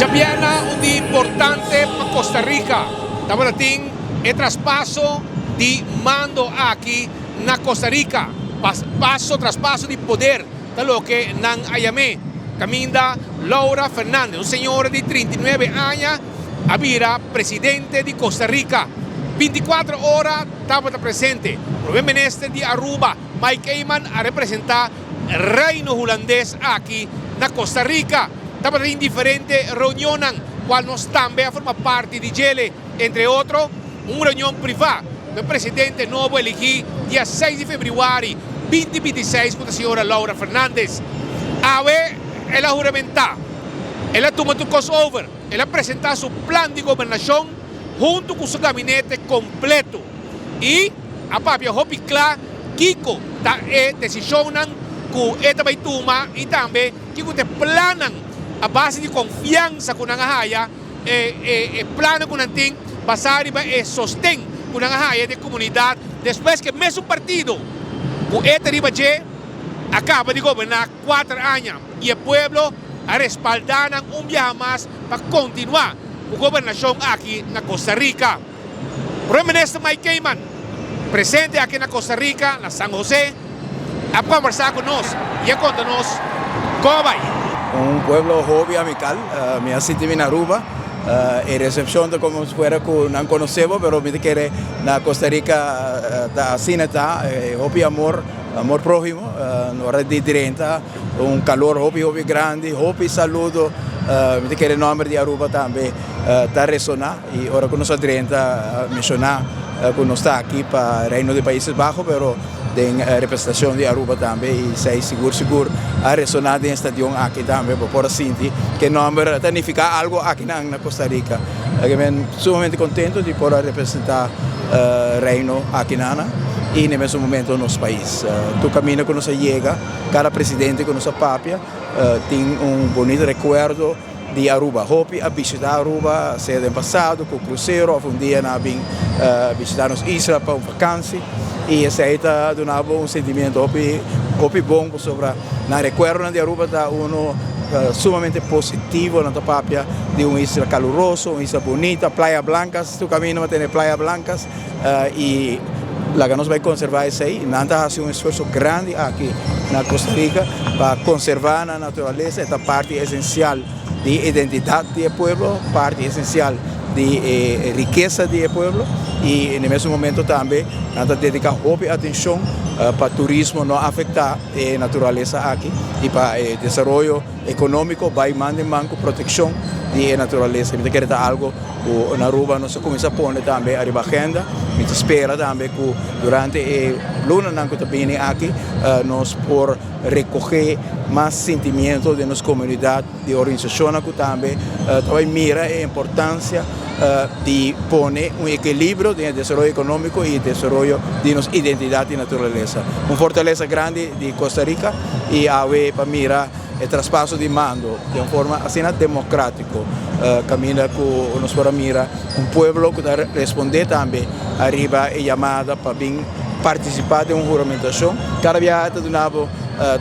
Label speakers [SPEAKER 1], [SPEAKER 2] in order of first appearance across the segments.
[SPEAKER 1] Djabièrnè un dia importante pa Costa Rica. Tabata tin e traspaso di mando aki na Costa Rica. Paso traspaso di poder ta loke nan a yam'é. Caminda Laura Fernandez, un señora di 39 aña, a bira presidente di Costa Rica. 24 ora tabata presente. Prome Minister di Aruba, Mike Eman, a representa Reino Hulandes aki na Costa Rica. Tabata tin diferente reunionnan cual nos tambe a forma parti di djele, entre otro un reunion priva cu e presidente nobo eligi dia 6 di februari 2026 cu ta señora Laura Fernandez. Awe el a huramenta, el a tuma tur cos over, el a presenta su plan di gobernacion hunto cu su gabinete completo y a papia hopi cla kico ta e decisionnan cu e ta bay tuma y tambe kico ta e plannan a base di confiansa cu nan a haya, e plannan cu nan tin basa riba e sosten cu nan a haya di e comunidad despues cu e mesun partido cu e ta riba dje a caba di goberna 4 aña y e pueblo a respalda nan un biaha mas pa continua cu gobernacion aki na Costa Rica. Prome Minister Mike Eman, presente aki na Costa Rica, na San Jose, a conversa cu nos y a conta nos con a bay.
[SPEAKER 2] Un pueblo hopi amical, mi a sinti mi na Aruba, e recepcion ta como si fuera cu nan conoce bo, pero mi ta kere na Costa Rica ta asina ta, hopi amor, amor prohimo, ora di drenta un calor hopi hopi grandi, hopi saludo, mi ta kere nomber di Aruba tambe ta resona. Y ora cu nos a drenta a menciona cu nos ta aki pa Reino di Países Bajo, pero den representacion di Aruba tambe y esey sigur sigur a resona den e stadion aki tambe. Bo por a sinti cu e nomber ta nifica algo akinan na Costa Rica. Aki men sumamente contento di por a representa Reino akinana y na e mesun momento nos pais. Tur caminda cu nos a yega, cada presidente cu nos a papia tin un bonito recuerdo di Aruba. Hopi a bishita Aruba, sea den pasado cu crucero of un dia nan a bin bishita nos isla pa un vakantie y esey ta duna bo un sentimiento hopi hopi bon pasobra nan recuerdonan di Aruba ta uno sumamente positivo, nan ta papia di un isla caluroso, un isla bunita, Playa Blancas, tur caminda bo tene Playa Blancas y laga nos bay conserva esey, nan ta haci un esfuerzo grandi aki na Costa Rica pa conserva nan naturalesa, e ta parti esencial di identidad di e pueblo, parti esencial di e rikesa di e pueblo y na e mesun momento tambe nan ta dedica hopi atencion pa turismo no afecta e naturalesa aki y pa e desaroyo economico bay man den man cu proteccion di e naturalesa. Mi ta kere ta algo cu na Aruba nos a cuminsa pone tambe ariba agenda. Mi ta spera tambe cu durante e lunanan cu ta bini aki nos por recoge mas sentimiento den nos comunidad di organisacionnan cu tambe ta bay mira e importancia di pone un equilibrio den e desaroyo economico y desaroyo di nos identidad y naturalesa. Un fortalesa grandi di Costa Rica y awe pa mira e traspaso di mando den un forma asina democratico caminda cu nos por a mira un pueblo cu ta responde tambe ariba e yamada pa bin participa den un huramentacion. Cada biaha ta duna bo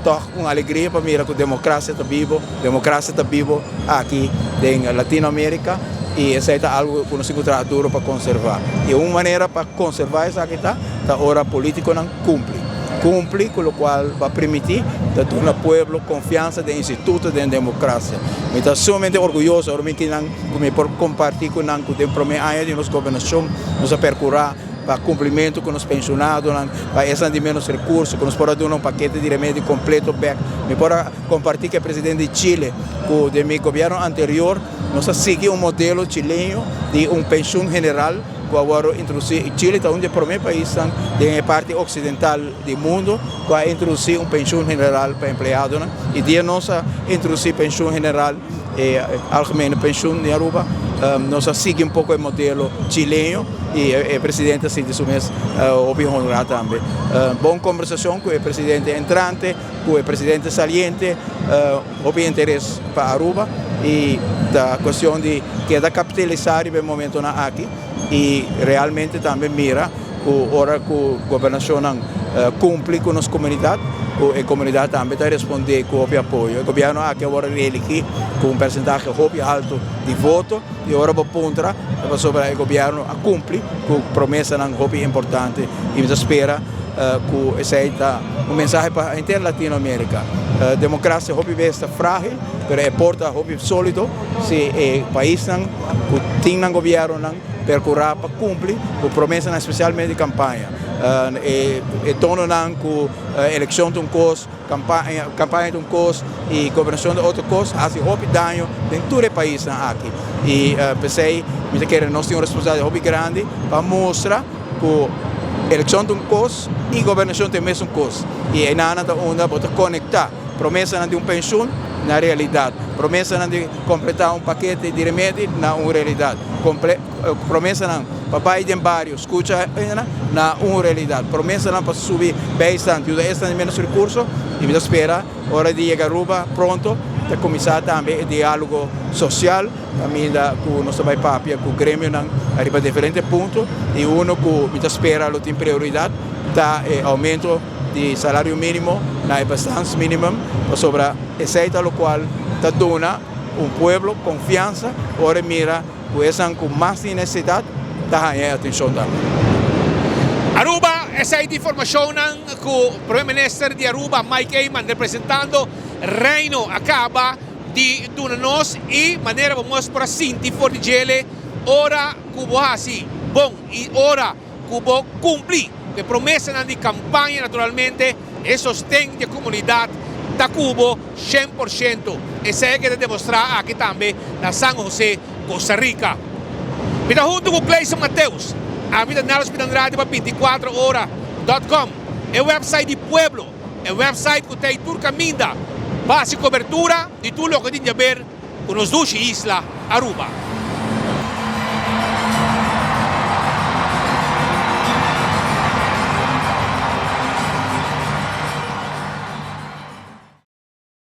[SPEAKER 2] toch un alegria pa mira cu democracia ta bibo, democracia ta bibo aki den Latino America y esey ta algo cu nos tin cu traha duro pa conserva. Y un manera pa conserva esaki ta, ta ora politiconan cumpli. Cumpli cu locual bo a primiti, ta duna pueblo confiansa den instituto, den democracia. Mi ta sumamente orguyoso ora mi kinan cu mi por comparti cu nan cu den prome aña di nos gobernacion nos a percura pa cumplimiento cu nos pensionadonan, pa esnan di menos recurso, cu nos por a duna un pakete di remedio completo bek. Mi por a comparti cu e presidente di Chile cu den mi gobierno anterior nos a sigui un modelo chileño di un pensioen general cu a worde introduci. Chile ta un di e prome paisnan den e parti occidental di mundo cu a introduci un pensioen general pa empleadonan y dia nos a introduci pensioen general, e algemene pensioen di Aruba, nos a sigui un poco e modelo chileño y e presidente a sinti su mes hopi honra tambe. Bon conversacion cu e presidente entrante, cu e presidente saliente, hopi interes pa Aruba y ta cuestion di keda capitalisa riba e momentonan aki y realmente tambe mira cu ora cu gobernacionnan. Cumpli cu nos comunidad, cu e comunidad tambe ta responde cu hopi apoyo. E gobierno aki a worde reeligi cu un percentahe hopi alto di voto y ora bo puntra ta pasobra e gobierno a cumpli cu promesanan hopi importante y mi ta spera cu esey ta un mensahe pa henter Latinoamerica. Democracia hopi bes ta fragil pero e por ta hopi solido si e paisnan cu tin nan gobiernonan percura pa cumpli cu promesanan especialmente di campaña. E tononan ku elekshon ta un kos, kampaña ta un kos i gobernashon ta otro kos hasi hopi daño den tur e paisnan aki. I p'esei mi ta kere nos tin un responsabilidat hopi grandi pa mustra ku elekshon ta un kos i gobernashon ta e mesun kos. I enanan ta unda bo ta konektá promesanan di un penshun na realidat, promesanan di kompletá un pakete di remedi na un realidat. Promesanan pa bai den bario skucha hendenan na un realidat. Promesanan pa subi bijstand, yuda esnan di menos rekurso i mi ta spera ora di yega Aruba pronto ta kuminsá tambe e diálogo sosial kaminda ku nos ta bai papia ku gremionan ariba diferente punto i uno ku mi ta spera lo tin prioridat ta e oumento di salario mínimo na e bestaansminimum pasobra esei ta lokual ta duna un pueblo konfiansa ora e mira Ku esnan ku mas tin nesesidat ta haña e atenshon tambe.
[SPEAKER 1] Aruba, Esei ta informashonnan ku Prome Minister di Aruba Mike Eman representando Reino a kaba di duna nos i manera bo mos por a sinti for di djele ora ku bo hasi bon i ora ku bo kumpli ku e promesanan di kampaña naturalmente e sosten di e komunidat ta ku bo 100%. Esei a keda demostrá aki tambe na San Jose, Costa Rica. Mi ta huntu ku Clayson Mateus. Ami ta Nelson Pidandrade pa 24 ora dot com, e website di pueblo, e website ku ta ei tur kaminda pa hasi kobertura di tur loke tin di haber ku nos dushi isla Aruba.